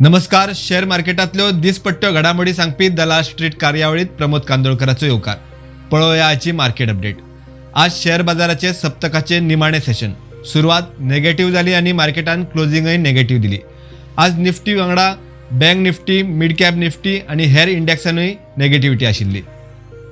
नमस्कार. शेअर मार्केटांतल्यो दिसपट्ट्यो घडामोडी सांगपी दलाल स्ट्रीट कार्यावळीत प्रमोद कांदोळकराचो येवकार. पळोवया आजची मार्केट अपडेट. आज शेअर बाजाराचे सप्तकाचे निमाणे सेशन. सुरवात नेगेटिव्ह जाली आनी मार्केटान क्लोजिंगय नेगेटिव्ह दिली. आज निफ्टी वांगडा bank Nifty, mid cap Nifty आनी हेर इंडेक्सानूय नेगेटिव्हिटी आशिल्ली.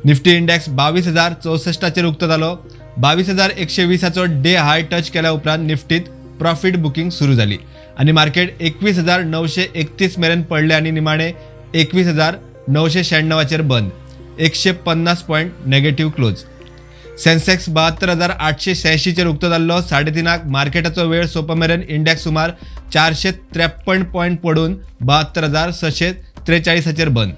निफ्टी इंडेक्स 22,064चाचेर उक्तो जालो. 22,120चो डे हाय टच केल्या उपरांत निफ्टीत प्रॉफिट बुकिंग सुरू जाली आनी मार्केट 21,931 मेरेन पडले आनी निमाणे 21,996चेर बंद. 150 पॉयंट नेगेटिव्ह क्लोज. सेन्सेक्स 72,886चेर उक्तो जाल्लो. 3:30क मार्केटाचो वेळ सोंपा मेरेन इंडेक्स सुमार 453 पॉयंट पडून 72,643चेर बंद.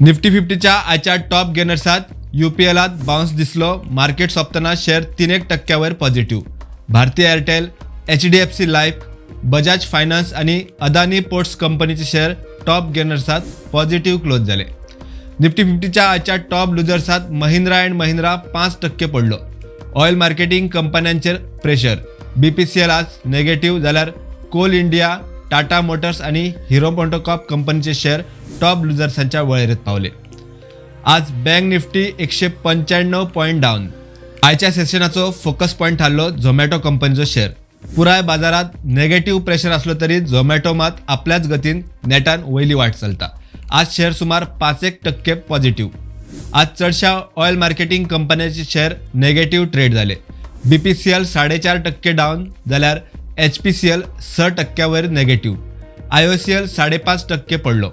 निफ्टी 50च्या आजच्या टॉप गेनर्सात युपीएलात बाउन्स दिसलो. मार्केट सोंपतना शेअर 3 1 टक्क्यावर पॉझिटिव्ह. भारती एअरटेल, एचडीएफसी लाईफ, बजाज फायनान्स आणि अदानी पोर्ट्स कंपनीचे शेअर टॉप गेनर्सात पॉझिटिव्ह क्लोज झाले. निफ्टी 50च्या आजच्या टॉप लुजर्सात महिंद्रा अँड महिंद्रा 5% पडलो. ऑयल मार्केटिंग कंपन्यांचेर प्रेशर. बीपीसीएल आज नेगेटिव्ह, जाल्यार कोल इंडिया, टाटा मोटर्स आणि हिरो मोटोकॉर्प कंपनीचे शेअर टॉप लुजर्सांच्या वळेरेत पावले. आज बँक निफ्टी 195 पॉयंट डावन. आयच्या सेशनाचो फोकस पॉयंट थारलो झोमॅटो कंपनीचो शेअर. पुराय बाजारात नेगेटिव्ह प्रेशर असलो तरी झोमॅटो मात आपल्याच गतीन नेटान वयली वाट चलता. आज शेअर सुमार 5 1 टक्के पॉझिटिव्ह. आज चडशा ऑयल मार्केटिंग कंपन्यांचे शेअर नेगेटिव्ह ट्रेड झाले. बीपीसीएल 4.5% डावन, जाल्यार एचपीसीएल 6 टक्क्यावर नेगेटिव्ह. आयओसीएल 5.5% पडलो.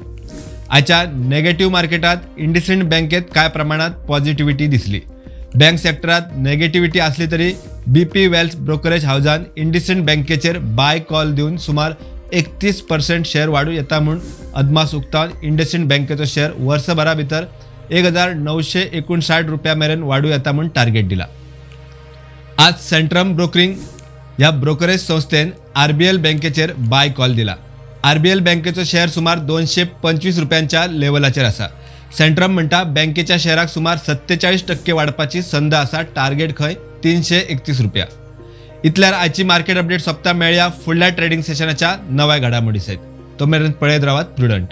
आजच्या नेगेटिव्ह मार्केटात इंडसइंड बँकेत कांय प्रमाणात पॉझिटिव्हिटी दिसली. बँक सेक्टरात नेगेटिव्हिटी असली तरी बीपी वेल्थ ब्रोकरेज हाऊसान इंडसइंड बँकेचेर बाय कॉल दिवन सुमार 31% शेअर वाडू येता म्हूण अदमास उक्तावन इंडसइंड बँकेचो शेअर वर्सभरा भितर 1959 रुपया मेरेन वाडू येता म्हूण टार्गेट दिला. आज सेंट्रम ब्रोकरिंग ह्या ब्रोकरेज संस्थेन आरबीएल बँकेचेर बाय कॉल दिला. आरबीएल बँकेचो शेअर सुमार 225 रुपयांच्या लेवलाचेर आसा. सेंट्रम म्हणटा, बँकेच्या शेअराक सुमार 47% वाडपाची संद आसा. टार्गेट खंय 331 रुपया. इतल्यार आजची मार्केट अपडेट सोंपता. मेळया फुडल्या ट्रेडिंग सेशनाच्या नव्या घडामोडी सयत. तो मेरेन पळयत रावात प्रुडंट.